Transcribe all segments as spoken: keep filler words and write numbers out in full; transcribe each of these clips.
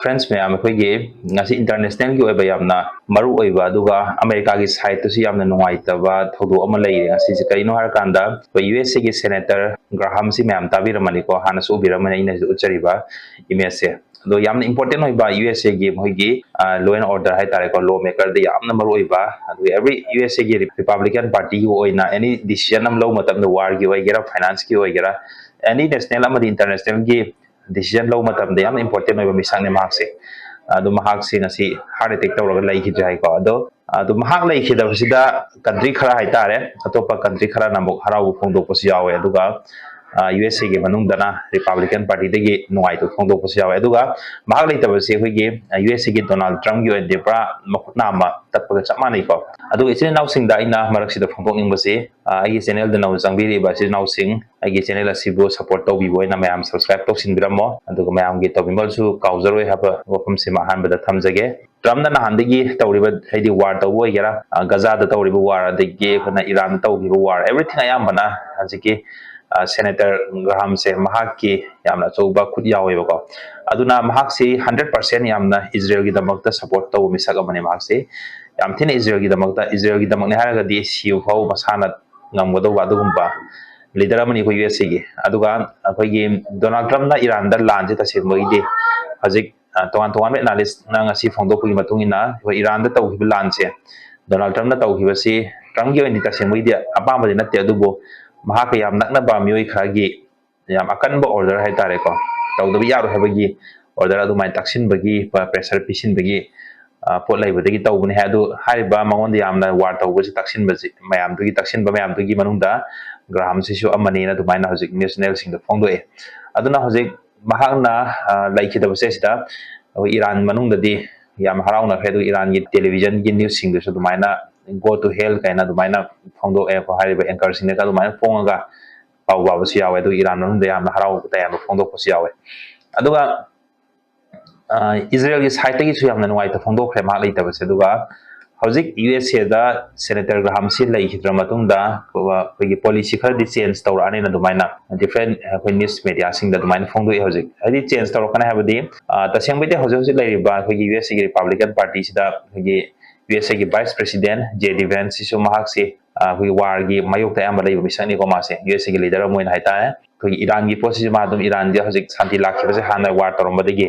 Friends ꯃꯌꯥꯝ, ꯑꯩꯈꯣꯏꯒꯤ ꯉꯁꯤ internationalꯒꯤ ꯑꯣꯏꯕ ꯌꯥꯝꯅ ꯃꯔꯨ ꯑꯣꯏꯕ, ꯑꯗꯨꯒ ꯑꯃꯦꯔꯤꯀꯥꯒꯤ sideꯇꯁꯨ ꯌꯥꯝꯅ ꯅꯨꯡꯉꯥꯏꯇꯕ ꯊꯧꯗꯣꯛ ꯑꯃ ꯂꯩꯔꯦ ꯉꯁꯤꯁꯦ꯫ ꯀꯔꯤꯅꯣ ꯍꯥꯏꯔꯀꯥꯟꯗ, ꯑꯩꯈꯣꯏ USAꯒꯤ Senator Grahamꯁꯤ ꯃꯌꯥꯝ ꯇꯥꯕꯤꯔꯝꯃꯅꯤꯀꯣ, ꯍꯥꯟꯅꯁꯨ ꯎꯕꯤꯔꯝꯃꯅꯤ ꯑꯩꯅ ꯁꯤꯗ ꯎꯠꯆꯔꯤꯕ imageꯁꯦ꯫ ꯑꯗꯣ ꯌꯥꯝꯅ important ꯑꯣꯏꯕ USAꯒꯤ ꯃꯈꯣꯏꯒꯤ, ꯑ, law and order ꯍꯥꯏꯇꯥꯔꯦꯀꯣ, law makerꯗ ꯌꯥꯝꯅ ꯃꯔꯨ ꯑꯣꯏꯕ, ꯑꯗꯨꯒ every USAꯒꯤ Republican Partyꯒꯤ ꯑꯣꯏꯅ any decision ꯑꯃ ꯂꯧꯕ ꯃꯇꯝꯗ, warꯒꯤ ꯑꯣꯏꯒꯦꯔꯥ, financeꯀꯤ ꯑꯣꯏꯒꯦꯔꯥ, any national ꯑꯃꯗꯤ internationalꯒꯤ decision ꯂꯧꯕ ꯃꯇꯝꯗ ꯌꯥꯝꯅ important ꯑꯣꯏꯕ ꯃꯤꯁꯛꯅꯤ ꯃꯍꯥꯛꯁꯦ꯫ ꯑꯗꯣ ꯃꯍꯥꯛꯁꯦ ꯉꯁꯤ heart attack ꯇꯧꯔꯒ ꯂꯩꯈꯤꯗ꯭ꯔꯦ ꯍꯥꯏꯀꯣ꯫ ꯑꯗꯣ, ꯑꯗꯣ ꯃꯍꯥꯛ ꯂꯩꯈꯤꯗꯕꯁꯤꯗ country ꯈꯔ ꯍꯥꯏꯇꯥꯔꯦ, ꯑꯇꯣꯞꯄ country ꯈꯔꯅ ꯑꯃꯨꯛ ꯍꯔꯥꯎꯕ ꯐꯣꯡꯗꯣꯛꯄꯁꯨ ꯌꯥꯎꯋꯦ, ꯑꯗꯨꯒ, ꯑ, USAꯒꯤ ꯃꯅꯨꯡꯗꯅ Republican Partyꯗꯒꯤ ꯅꯨꯡꯉꯥꯏꯇꯕ ꯐꯣꯡꯗꯣꯛꯄꯁꯨ ꯌꯥꯎꯋꯦ꯫ ꯑꯗꯨꯒ ꯃꯍꯥꯛ ꯂꯩꯇꯕꯁꯦ ꯑꯩꯈꯣꯏꯒꯤ, ꯑ, USAꯒꯤ Donald Trumpꯀꯤ ꯑꯣꯏꯅꯗꯤ ꯄꯨꯔꯥ ꯃꯈꯨꯠ ꯅꯥꯝꯃ ꯇꯠꯄꯒ ꯆꯞ ꯃꯥꯟꯅꯩꯀꯣ꯫ ꯑꯗꯨꯒ ꯏꯆꯤꯟ ꯏꯅꯥꯎꯁꯤꯡꯗ ꯑꯩꯅ ꯃꯔꯛꯁꯤꯗ ꯐꯣꯡꯗꯣꯛꯅꯤꯡꯕꯁꯤ, ꯑ, ꯑꯩꯒꯤ channelꯗ ꯅꯧꯅ ꯆꯪꯕꯤꯔꯤꯕ ꯏꯆꯤꯟ ꯏꯅꯥꯎꯁꯤꯡ, ꯑꯩꯒꯤ channel ꯑꯁꯤꯕꯨ support ꯇꯧꯕꯤꯕ ꯑꯣꯏꯅ ꯃꯌꯥꯝ subscribe ꯇꯧꯁꯤꯟꯕꯤꯔꯝꯃꯣ, ꯑꯗꯨꯒ ꯃꯌꯥꯝꯒꯤ ꯇꯧꯕꯤꯃꯜꯁꯨ ꯀꯥꯎꯖꯔꯣꯏ ꯍꯥꯏꯕ ꯋꯥꯐꯝꯁꯤꯃ ꯑꯍꯥꯟꯕꯗ ꯊꯝꯖꯒꯦ꯫ Trumpꯅ ꯅꯍꯥꯟꯗꯒꯤ ꯇꯧꯔꯤꯕ, ꯍꯥꯏꯗꯤ war ꯇꯧꯕ ꯑꯣꯏꯒꯦꯔꯥ, ꯑ, ꯒꯖꯥꯗ ꯇꯧꯔꯤꯕ war, ꯑꯗꯒꯤ ꯑꯩꯈꯣꯏꯅ ꯏꯔꯥꯟꯗ ꯇꯧꯈꯤꯕ war, everything ꯑꯌꯥꯝꯕꯅ ꯍꯧꯖꯤꯛꯀꯤ, ꯑ, Senator Grahamꯁꯦ ꯃꯍꯥꯛꯀꯤ ꯌꯥꯝꯅ ꯑꯆꯧꯕ ꯈꯨꯠ ꯌꯥꯎꯋꯦꯕꯀꯣ꯫ ꯑꯗꯨꯅ ꯃꯍꯥꯛꯁꯤ hundred percent ꯌꯥꯝꯅ ꯏꯖꯔꯦꯜꯒꯤꯗꯃꯛꯇ support ꯇꯧꯕ ꯃꯤꯁꯛ ꯑꯃꯅꯤ ꯃꯍꯥꯛꯁꯤ꯫ ꯌꯥꯝ ꯊꯤꯅ ꯏꯖꯔꯦꯜꯒꯤꯗꯃꯛꯇ, ꯏꯖꯔꯦꯜꯒꯤꯗꯃꯛꯅꯤ ꯍꯥꯏꯔꯒꯗꯤ ꯁꯤꯕ ꯐꯥꯎ ꯃꯁꯥꯅ ꯉꯝꯒꯗꯧꯕ ꯑꯗꯨꯒꯨꯝꯕ leader ꯑꯃꯅꯤ ꯑꯩꯈꯣꯏ USAꯒꯤ꯫ ꯑꯗꯨꯒ ꯑꯩꯈꯣꯏꯒꯤ Donald Trumpꯅ ꯏꯔꯥꯟꯗ ꯂꯥꯟꯁꯦ ꯇꯁꯦꯡꯕꯒꯤꯗꯤ ꯍꯧꯖꯤꯛ, ꯑ, ꯇꯣꯉꯥꯟ ꯇꯣꯉꯥꯟꯕ analystꯅ ꯉꯁꯤ ꯐꯣꯡꯗꯣꯛꯄꯒꯤ ꯃꯇꯨꯡ ꯏꯟꯅ, ꯑꯩꯈꯣꯏ ꯏꯔꯥꯟꯗ ꯇꯧꯈꯤꯕ ꯂꯥꯟꯁꯦ, Donald Trumpꯅ ꯇꯧꯈꯤꯕꯁꯤ Trumpꯀꯤ ꯑꯣꯏꯅꯗꯤ ꯇꯁꯦꯡꯕꯒꯤꯗꯤ ꯑꯄꯥꯝꯕꯗꯤ ꯅꯠꯇꯦ, ꯑꯗꯨꯕꯨ ꯃꯍꯥꯛꯀ ꯌꯥꯝ ꯅꯛꯅꯕ ꯃꯤꯑꯣꯏ ꯈꯔꯒꯤ ꯌꯥꯝ ꯑꯀꯟꯕ order ꯍꯥꯏꯇꯥꯔꯦꯀꯣ, ꯇꯧꯗꯕ ꯌꯥꯔꯣꯏ ꯍꯥꯏꯕꯒꯤ order ꯑꯗꯨꯃꯥꯏꯅ ꯇꯥꯛꯁꯤꯟꯕꯒꯤ, pressure ꯄꯤꯁꯤꯟꯕꯒꯤ, ꯑ, ꯄꯣꯠ ꯂꯩꯕꯗꯒꯤ ꯇꯧꯕꯅꯤ ꯍꯥꯏ꯫ ꯑꯗꯨ ꯍꯥꯏꯔꯤꯕ ꯃꯉꯣꯟꯗ ꯌꯥꯝꯅ war ꯇꯧꯕꯁꯤ ꯇꯥꯛꯁꯤꯟꯕꯁꯤ, ꯃꯌꯥꯝꯗꯨꯒꯤ ꯇꯥꯛꯁꯤꯟꯕ ꯃꯌꯥꯝꯗꯨꯒꯤ ꯃꯅꯨꯡꯗ Grahamꯁꯤꯁꯨ ꯑꯃꯅꯤꯅ ꯑꯗꯨꯃꯥꯏꯅ ꯍꯧꯖꯤꯛ news channelꯁꯤꯡꯗ ꯐꯣꯡꯗꯣꯛꯑꯦ꯫ ꯑꯗꯨꯅ ꯍꯧꯖꯤꯛ ꯃꯍꯥꯛꯅ, ꯑ, ꯂꯩꯈꯤꯗꯕꯁꯦ ꯁꯤꯗ ꯑꯩꯈꯣꯏ ꯏꯔꯥꯟ ꯃꯅꯨꯡꯗꯗꯤ ꯌꯥꯝ ꯍꯔꯥꯎꯅꯈ꯭ꯔꯦ꯫ ꯑꯗꯨꯒ ꯏꯔꯥꯟꯒꯤ televisionꯒꯤ newsꯁꯤꯡꯗꯁꯨ ꯑꯗꯨꯃꯥꯏꯅ "Go to hell" ꯀꯥꯏꯅ ꯑꯗꯨꯃꯥꯏꯅ ꯐꯣꯡꯗꯣꯛꯑꯦꯀꯣ, ꯍꯥꯏꯔꯤꯕ anchorꯁꯤꯡꯅꯒ ꯑꯗꯨꯃꯥꯏꯅ ꯐꯣꯡꯉꯒ ꯄꯥꯎ ꯄꯥꯕꯁꯨ ꯌꯥꯎꯋꯦ꯫ ꯑꯗꯨꯒ ꯏꯔꯥꯟ ꯃꯅꯨꯡꯗ ꯌꯥꯝꯅ ꯍꯔꯥꯎ ꯇꯌꯥꯝꯕ ꯐꯣꯡꯗꯣꯛꯄꯁꯨ ꯌꯥꯎꯋꯦ꯫ ꯑꯗꯨꯒ, ꯑ, ꯏꯖꯔꯦꯜꯒꯤ sideꯇꯒꯤꯁꯨ ꯌꯥꯝꯅ ꯅꯨꯡꯉꯥꯏꯇꯕ ꯐꯣꯡꯗꯣꯛꯈ꯭ꯔꯦ ꯃꯍꯥꯛ ꯂꯩꯇꯕꯁꯦ꯫ ꯑꯗꯨꯒ ꯍꯧꯖꯤꯛ ꯌꯨ ꯑꯦꯁ ꯑꯦꯗ ꯁꯦꯅꯦꯇꯔ ꯒ꯭ꯔꯥꯍꯥꯝꯁꯤ ꯂꯩꯈꯤꯗ꯭ꯔ ꯃꯇꯨꯡꯗ ꯑꯩꯈꯣꯏꯒꯤ ꯄꯣꯂꯤꯁꯤ ꯈꯔꯗꯤ ꯆꯦꯟꯖ ꯇꯧꯔꯛꯑꯅꯤꯅ ꯑꯗꯨꯃꯥꯏꯅ ꯗꯤꯐ꯭ꯔꯦꯟ ꯑꯩꯈꯣꯏ ꯅ꯭ꯌꯨꯁ ꯃꯦꯗꯤꯌꯥꯁꯤꯡꯗ ꯑꯗꯨꯃꯥꯏꯅ ꯐꯣꯡꯗꯣꯛꯑꯦ꯫ ꯍꯧꯖꯤꯛ ꯍꯥꯏꯗꯤ ꯆꯦꯟꯖ ꯇꯧꯔꯛꯀꯅꯤ ꯍꯥꯏꯕꯗꯤ, ꯑ, ꯇꯁꯦꯡꯕꯩꯗꯤ ꯍꯧꯖꯤꯛ ꯍꯧꯖꯤꯛ ꯂꯩꯔꯤꯕ ꯑꯩꯈꯣꯏꯒꯤ ꯌꯨ ꯑꯦꯁ ꯑꯦꯒꯤ ꯔꯤꯄꯕ꯭ꯂꯤꯀꯟ ꯄꯥꯔꯇꯤꯁꯤꯗ ꯑꯩꯈꯣꯏꯒꯤ ꯌꯨ ꯑꯦꯁ ꯑꯦꯒꯤ ꯚꯥꯏꯁ ꯄ꯭ꯔꯦꯁꯤꯗꯦꯟ ꯖꯦ ꯗꯤ ꯚꯦꯟꯁ ꯁꯤꯁꯨ ꯃꯍꯥꯛꯁꯤ, ꯑ, ꯑꯩꯈꯣꯏꯒꯤ ꯋꯥꯔꯒꯤ ꯃꯥꯌꯣꯛꯇ ꯑꯌꯥꯝꯕ ꯂꯩꯕ ꯃꯤꯁꯛꯅꯤꯀꯣ ꯃꯥꯁꯦ, ꯌꯨ ꯑꯦꯁ ꯑꯦꯒꯤ ꯂꯤꯗꯔ ꯑꯃ ꯑꯣꯏꯅ ꯍꯥꯏꯇꯥꯔꯦ꯫ ꯑꯩꯈꯣꯏꯒꯤ ꯏꯔꯥꯟꯒꯤ ꯄꯣꯠꯁꯤꯁꯨ ꯃꯥ ꯑꯗꯨꯝ, ꯏꯔꯥꯟꯗꯤ ꯍꯧꯖꯤꯛ ꯁꯥꯟꯇꯤ ꯂꯥꯛꯈꯤꯕꯁꯦ ꯍꯥꯟꯅ ꯋꯥꯔ ꯇꯧꯔꯝꯕꯗꯒꯤ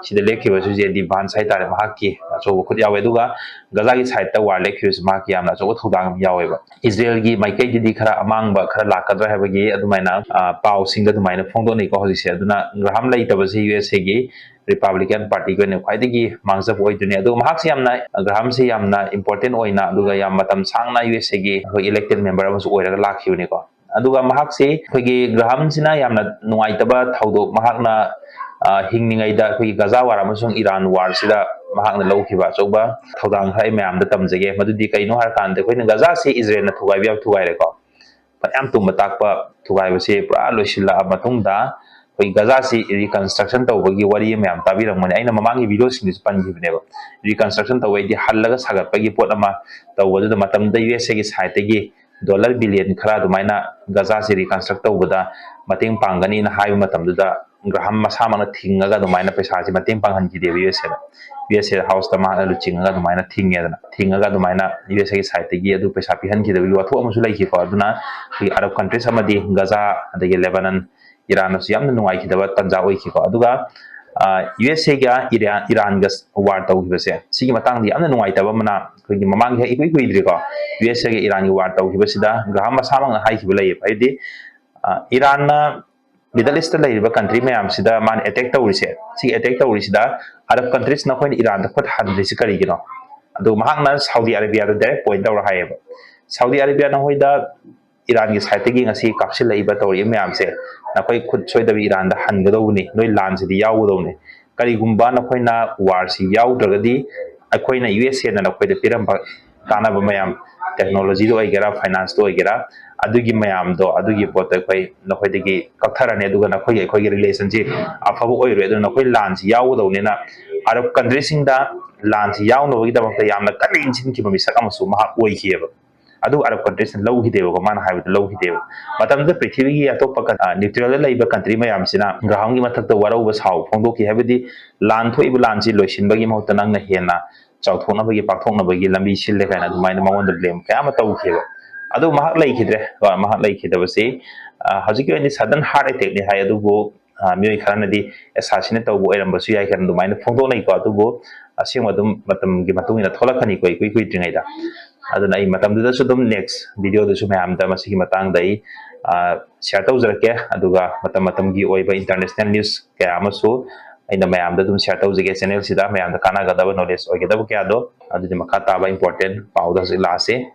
ꯁꯤꯗ ꯂꯦꯞꯈꯤꯕꯁꯨ ꯖꯦ ꯗꯤ ꯚꯥꯟꯁ ꯍꯥꯏꯇꯥꯔꯦ, ꯃꯍꯥꯛꯀꯤ ꯑꯆꯧꯕ ꯈꯨꯠ ꯌꯥꯎꯋꯦ꯫ ꯑꯗꯨꯒ ꯒꯖꯥꯒꯤ ꯁꯥꯏꯠꯇ ꯋꯥꯔ ꯂꯦꯞꯈꯤꯕꯁꯨ ꯃꯍꯥꯛꯀꯤ ꯌꯥꯝꯅ ꯑꯆꯧꯕ ꯊꯧꯗꯥꯡ ꯑꯃ ꯌꯥꯎꯋꯦꯕ꯫ ꯏꯁꯔꯦꯜꯒꯤ ꯃꯥꯏꯀꯩꯗꯗꯤ ꯈꯔ ꯑꯃꯥꯡꯕ ꯈꯔ ꯂꯥꯛꯀꯗ꯭ꯔꯥ ꯍꯥꯏꯕꯒꯤ ꯑꯗꯨꯃꯥꯏꯅ, ꯑ, ꯄꯥꯎꯁꯤꯡꯗ ꯑꯗꯨꯃꯥꯏꯅ ꯐꯣꯡꯗꯣꯛꯅꯩꯀꯣ ꯍꯧꯖꯤꯛꯁꯦ꯫ ꯑꯗꯨꯅ ꯒ꯭ꯔꯥꯍꯥꯝ ꯂꯩꯇꯕꯁꯦ ꯌꯨ ꯑꯦꯁ ꯑꯦꯒꯤ ꯔꯤꯄꯕ꯭ꯂꯤꯀꯟ ꯄꯥꯔꯇꯤꯒꯤ ꯑꯣꯏꯅ ꯈ꯭ꯋꯥꯏꯗꯒꯤ ꯃꯥꯡꯖꯕ ꯑꯣꯏꯗꯣꯏꯅꯤ꯫ ꯑꯗꯨꯒ ꯃꯍꯥꯛꯁꯤ ꯌꯥꯝꯅ, ꯒ꯭ꯔꯥꯍꯥꯝꯁꯤ ꯌꯥꯝꯅ ꯏꯝꯄꯣꯔꯇꯦꯟ ꯑꯣꯏꯅ, ꯑꯗꯨꯒ ꯌꯥꯝ ꯃꯇꯝ ꯁꯥꯡꯅ ꯌꯨ ꯑꯦꯁ ꯑꯦꯒꯤ ꯑꯩꯈꯣꯏ ꯏꯂꯦꯛꯇꯦꯠ ꯃꯦꯝꯕꯔ ꯑꯃꯁꯨ ꯑꯣꯏꯔꯒ ꯂꯥꯛꯈꯤꯕꯅꯤꯀꯣ꯫ ꯑꯗꯨꯒ ꯃꯍꯥꯛꯁꯤ, ꯑꯩꯈꯣꯏꯒꯤ ꯒ꯭ꯔꯥꯍꯥꯝꯁꯤꯅ ꯌꯥꯝꯅ ꯅꯨꯡꯉꯥꯏꯇꯕ ꯊꯧꯗꯣꯛ, ꯃꯍꯥꯛꯅ, ꯑ, ꯍꯤꯡꯂꯤꯉꯩꯗ ꯑꯩꯈꯣꯏꯒꯤ ꯒꯖꯥ ꯋꯥꯔ ꯑꯃꯁꯨꯡ ꯏꯔꯥꯟ ꯋꯥꯔꯁꯤꯗ ꯃꯍꯥꯛꯅ ꯂꯧꯈꯤꯕ ꯑꯆꯧꯕ ꯊꯧꯗꯥꯡ ꯈꯔ ꯑꯩ ꯃꯌꯥꯝꯗ ꯇꯝꯖꯒꯦ꯫ ꯃꯗꯨꯗꯤ ꯀꯩꯅꯣ ꯍꯥꯏꯔꯀꯥꯟꯗ, ꯑꯩꯈꯣꯏꯅ ꯒꯖꯥꯁꯤ ꯏꯁꯔꯦꯜꯅ ꯊꯨꯒꯥꯏꯕ ꯌꯥꯕ ꯊꯨꯒꯥꯏꯔꯦꯀꯣ, ꯐꯅꯌꯥꯝ ꯇꯨꯝꯕ ꯇꯥꯛꯄ ꯊꯨꯒꯥꯏꯕꯁꯤ ꯄꯨꯔꯥ ꯂꯣꯏꯁꯤꯜꯂꯛꯑ ꯃꯇꯨꯡꯗ, ꯑꯩꯈꯣꯏ ꯒꯖꯥꯁꯤ ꯔꯤꯀꯟꯁꯇ꯭ꯔꯛꯁꯟ ꯇꯧꯕꯒꯤ ꯋꯥꯔꯤ ꯃꯌꯥꯝ ꯇꯥꯕꯤꯔꯝꯒꯅꯤ꯫ ꯑꯩꯅ ꯃꯃꯥꯡꯒꯤ ꯚꯤꯗꯤꯑꯣꯁꯤꯡꯗꯁꯨ ꯄꯟꯈꯤꯕꯅꯦꯕ, ꯔꯤꯀꯟꯁꯇ꯭ꯔꯛꯁꯟ ꯇꯧꯕ ꯍꯥꯏꯗꯤ ꯍꯜꯂꯒ ꯁꯥꯒꯠꯄꯒꯤ ꯄꯣꯠ ꯑꯃ ꯇꯧꯕꯗꯨꯗ ꯃꯇꯝꯗ ꯌꯨ ꯑꯦꯁ ꯑꯦꯒꯤ ꯁꯥꯏꯠꯇꯒꯤ ꯗꯣꯂꯔ ꯕꯤꯂꯤꯌꯟ ꯈꯔ ꯑꯗꯨꯃꯥꯏꯅ ꯒꯖꯥꯁꯤ ꯔꯤꯀꯟꯁꯇ꯭ꯔꯛ ꯇꯧꯕꯗ ꯃꯇꯦꯡ ꯄꯥꯡꯒꯅꯤꯅ ꯍꯥꯏꯕ ꯃꯇꯝꯗꯨꯗ, ꯒ꯭ꯔꯥꯍꯥꯝ ꯃꯁꯥꯃꯛꯅ ꯊꯤꯡꯉꯒ ꯑꯗꯨꯃꯥꯏꯅ ꯄꯩꯁꯥꯁꯤ ꯃꯇꯦꯡ ꯄꯥꯡꯍꯟꯈꯤꯗꯦꯕ ꯌꯨ ꯑꯦꯁ ꯑꯦꯗ꯫ ꯌꯨ ꯑꯦꯁ ꯑꯦ ꯍꯥꯎꯁꯇ ꯃꯍꯥꯛꯅ ꯂꯨꯆꯤꯡꯉꯒ ꯑꯗꯨꯃꯥꯏꯅ ꯊꯤꯡꯉꯦꯗꯅ, ꯊꯤꯡꯉꯒ ꯑꯗꯨꯃꯥꯏꯅ ꯌꯨ ꯑꯦꯁ ꯑꯦꯒꯤ ꯁꯥꯏꯠꯇꯒꯤ ꯑꯗꯨ ꯄꯩꯁꯥ ꯄꯤꯍꯟꯈꯤꯗꯕꯒꯤ ꯋꯥꯊꯣꯛ ꯑꯃꯁꯨ ꯂꯩꯈꯤꯀꯣ꯫ ꯑꯗꯨꯅ ꯑꯩꯈꯣꯏꯒꯤ ꯑꯔꯕ ꯀꯟꯇ꯭ꯔꯤꯁ ꯑꯃꯗꯤ ꯒꯖꯥ, ꯑꯗꯒꯤ ꯂꯦꯕꯅꯟ, ꯏꯔꯥꯟꯅꯁꯨ ꯌꯥꯝꯅ ꯅꯨꯡꯉꯥꯏꯈꯤꯗꯕ ꯇꯥꯟꯖꯥ ꯑꯣꯏꯈꯤꯀꯣ꯫ ꯑꯗꯨꯒ, ꯑ, ꯌꯨ ꯑꯦꯁ ꯑꯦꯒ ꯏꯔꯥꯟ, ꯏꯔꯥꯟꯒ ꯋꯥꯔ ꯇꯧꯈꯤꯕꯁꯦ, ꯁꯤꯒꯤ ꯃꯇꯥꯡꯗ ꯌꯥꯝꯅ ꯅꯨꯡꯉꯥꯏꯇꯕ ꯑꯃꯅ, ꯑꯩꯈꯣꯏꯒꯤ ꯃꯃꯥꯡꯒꯤ ꯍꯦꯛ ꯏꯀꯨꯏ ꯀꯨꯏꯗ꯭ꯔꯤꯀꯣ, ꯌꯨ ꯑꯦꯁ ꯑꯦꯒ ꯏꯔꯥꯟꯒꯤ ꯋꯥꯔ ꯇꯧꯈꯤꯕꯁꯤꯗ ꯒ꯭ꯔꯥꯍꯥꯝ ꯃꯁꯥꯃꯛꯅ ꯍꯥꯏꯈꯤꯕ ꯂꯩꯌꯦꯕ꯫ ꯍꯥꯏꯗꯤ, ꯑ, ꯏꯔꯥꯟꯅ ꯃꯤꯗꯜ ꯏꯁꯇ ꯂꯩꯔꯤꯕ ꯀꯟꯇ꯭ꯔꯤ ꯃꯌꯥꯝꯁꯤꯗ ꯃꯥꯅ ꯑꯦꯇꯦꯛ ꯇꯧꯔꯤꯁꯦ, ꯁꯤ ꯑꯦꯇꯦꯛ ꯇꯧꯔꯤꯁꯤꯗ ꯑꯔꯕ ꯀꯟꯇ꯭ꯔꯤꯁ ꯅꯈꯣꯏꯅ ꯏꯔꯥꯟꯗ ꯈꯨꯠ ꯍꯟꯗ꯭ꯔꯤꯁꯤ ꯀꯔꯤꯒꯤꯅꯣ? ꯑꯗꯨ ꯃꯍꯥꯛꯅ ꯁꯥꯎꯗꯤ ꯑꯔꯦꯕꯤꯌꯥꯗ ꯗꯥꯏꯔꯦꯛ ꯄꯣꯏꯟ ꯇꯧꯔ ꯍꯥꯏꯌꯦꯕ, ꯁꯥꯎꯗꯤ ꯑꯔꯦꯕꯤꯌꯥ, ꯅꯈꯣꯏꯗ ꯏꯔꯥꯟꯒꯤ ꯁꯥꯏꯠꯇꯒꯤ ꯉꯁꯤ ꯀꯥꯞꯁꯤꯜꯂꯛꯏꯕ, ꯇꯧꯔꯤꯕ ꯃꯌꯥꯝꯁꯦ, ꯅꯈꯣꯏ ꯈꯨꯠ ꯁꯣꯏꯗꯕꯤ ꯏꯔꯥꯟꯗ ꯍꯟꯒꯗꯧꯕꯅꯤ, ꯅꯣꯏ ꯂꯥꯟꯁꯤꯗꯤ ꯌꯥꯎꯒꯗꯧꯕꯅꯤ꯫ ꯀꯔꯤꯒꯨꯝꯕ ꯅꯈꯣꯏꯅ ꯋꯥꯔꯁꯤ ꯌꯥꯎꯗ꯭ꯔꯒꯗꯤ, ꯑꯩꯈꯣꯏꯅ ꯌꯨ ꯑꯦꯁ ꯑꯦꯅ ꯅꯈꯣꯏꯗ ꯄꯤꯔꯝꯕ ꯀꯥꯟꯅꯕ ꯃꯌꯥꯝ, ꯇꯦꯛꯅꯣꯂꯣꯖꯤꯗ ꯑꯣꯏꯒꯦꯔꯥ, ꯐꯥꯏꯅꯥꯟꯁꯇ ꯑꯣꯏꯒꯦꯔꯥ, ꯑꯗꯨꯒꯤ ꯃꯌꯥꯝꯗꯣ, ꯑꯗꯨꯒꯤ ꯄꯣꯠꯇꯣ ꯑꯩꯈꯣꯏ ꯅꯈꯣꯏꯗꯒꯤ ꯀꯛꯊꯔꯅꯤ, ꯑꯗꯨꯒ ꯅꯈꯣꯏꯒꯤ ꯑꯩꯈꯣꯏꯒꯤ ꯔꯤꯂꯦꯁꯟꯁꯤ ꯑꯐꯕ ꯑꯣꯏꯔꯣꯏ꯫ ꯑꯗꯨꯅ ꯅꯈꯣꯏ ꯂꯥꯟꯁꯤ ꯌꯥꯎꯒꯗꯧꯅꯤꯅ, ꯑꯔꯕ ꯀꯟꯇ꯭ꯔꯤꯁꯤꯡꯗ ꯂꯥꯟꯁꯤ ꯌꯥꯎꯅꯕꯒꯤꯗꯃꯛꯇ ꯌꯥꯝꯅ ꯀꯟꯅ ꯏꯟꯁꯤꯟꯈꯤꯕ ꯃꯤꯁꯛ ꯑꯃꯁꯨ ꯃꯍꯥꯛ ꯑꯣꯏꯈꯤꯑꯕ꯫ ꯑꯗꯨꯕꯨ ꯑꯔꯕ ꯀꯟꯇ꯭ꯔꯤꯁꯤꯅ ꯂꯧꯈꯤꯗꯦꯕꯀꯣ, ꯃꯥꯅ ꯍꯥꯏꯕꯗ ꯂꯧꯈꯤꯗꯦꯕ꯫ ꯃꯇꯝꯗꯨꯗ ꯄ꯭ꯔꯤꯊꯤꯕꯤꯒꯤ ꯑꯇꯣꯞꯄ ꯀꯟ-, ꯑ, ꯅ꯭ꯌꯨꯇ꯭ꯔꯦꯜꯗ ꯂꯩꯕ ꯀꯟꯇ꯭ꯔꯤ ꯃꯌꯥꯝꯁꯤꯅ ꯒ꯭ꯔꯥꯍꯥꯝꯒꯤ ꯃꯊꯛꯇ ꯋꯥꯔꯧꯕ ꯁꯥꯎꯕ ꯐꯣꯡꯗꯣꯛꯈꯤ꯫ ꯍꯥꯏꯕꯗꯤ ꯂꯥꯟ ꯊꯣꯛꯏꯕ ꯂꯥꯟꯁꯤ ꯂꯣꯏꯁꯤꯟꯕꯒꯤ ꯃꯍꯨꯠꯇ ꯅꯪꯅ ꯍꯦꯟꯅ ꯆꯥꯎꯊꯣꯛꯅꯕꯒꯤ, ꯄꯥꯛꯊꯣꯛꯅꯕꯒꯤ ꯂꯝꯕꯤ ꯁꯤꯜꯂꯦ ꯀꯥꯏꯅ ꯑꯗꯨꯃꯥꯏꯅ ꯃꯉꯣꯟꯗ ꯕ꯭ꯂꯦꯝ ꯀꯌꯥ ꯑꯃ ꯇꯧꯈꯤꯕ꯫ ꯑꯗꯨ ꯃꯍꯥꯛ ꯂꯩꯈꯤꯗ꯭ꯔꯦ꯫ ꯀꯣ, ꯃꯍꯥꯛ ꯂꯩꯈꯤꯗꯕꯁꯤ, ꯑ, ꯍꯧꯖꯤꯛꯀꯤ ꯑꯣꯏꯅꯗꯤ ꯁꯗꯟ ꯍꯥꯔꯠ ꯑꯦꯇꯦꯛꯅꯤ ꯍꯥꯏ, ꯑꯗꯨꯕꯨ, ꯑ, ꯃꯤꯑꯣꯏ ꯈꯔꯅꯗꯤ ꯑꯦꯁꯥꯁꯤꯅ ꯇꯧꯕ ꯑꯣꯏꯔꯝꯕꯁꯨ ꯌꯥꯏ ꯀꯥꯏꯅ ꯑꯗꯨꯃꯥꯏꯅ ꯐꯣꯡꯗꯣꯛꯅꯩꯀꯣ꯫ ꯑꯗꯨꯕꯨ ꯑꯁꯦꯡꯕ ꯑꯗꯨꯝ ꯃꯇꯝꯒꯤ ꯃꯇꯨꯡ ꯏꯟꯅ ꯊꯣꯛꯂꯛꯀꯅꯤꯀꯣ, ꯏꯀꯨꯏ ꯀꯨꯏꯗ꯭ꯔꯤꯉꯩꯗ꯫ ꯑꯗꯨꯅ ꯑꯩ ꯃꯇꯝꯗꯨꯗꯁꯨ ꯑꯗꯨꯝ ꯅꯦꯛꯁ ꯚꯤꯗꯤꯑꯣꯗꯁꯨ ꯃꯌꯥꯝꯗ ꯃꯁꯤꯒꯤ ꯃꯇꯥꯡꯗ ꯑꯩ, ꯑ, ꯁꯤꯌꯔ ꯇꯧꯖꯔꯛꯀꯦ꯫ ꯑꯗꯨꯒ ꯃꯇꯝ ꯃꯇꯝꯒꯤ ꯑꯣꯏꯕ ꯏꯟꯇꯔꯅꯦꯁꯅꯦꯜ ꯅ꯭ꯌꯨꯁ ꯀꯌꯥ ꯑꯃꯁꯨ ꯑꯩꯅ ꯃꯌꯥꯝꯗ ꯑꯗꯨꯝ ꯁꯤꯌꯔ ꯇꯧꯖꯒꯦ ꯆꯦꯅꯦꯜꯁꯤꯗ, ꯃꯌꯥꯝꯗ ꯀꯥꯟꯅꯒꯗꯕ ꯅꯣꯂꯦꯖ ꯑꯣꯏꯒꯗꯕ ꯀꯌꯥꯗꯣ꯫ ꯑꯗꯨꯗꯤ ꯃꯈꯥ ꯇꯥꯕ ꯏꯝꯄꯣꯔꯇꯦꯟ ꯄꯥꯎꯗ ꯍꯧꯖꯤꯛ ꯂꯥꯛꯑꯁꯤ꯫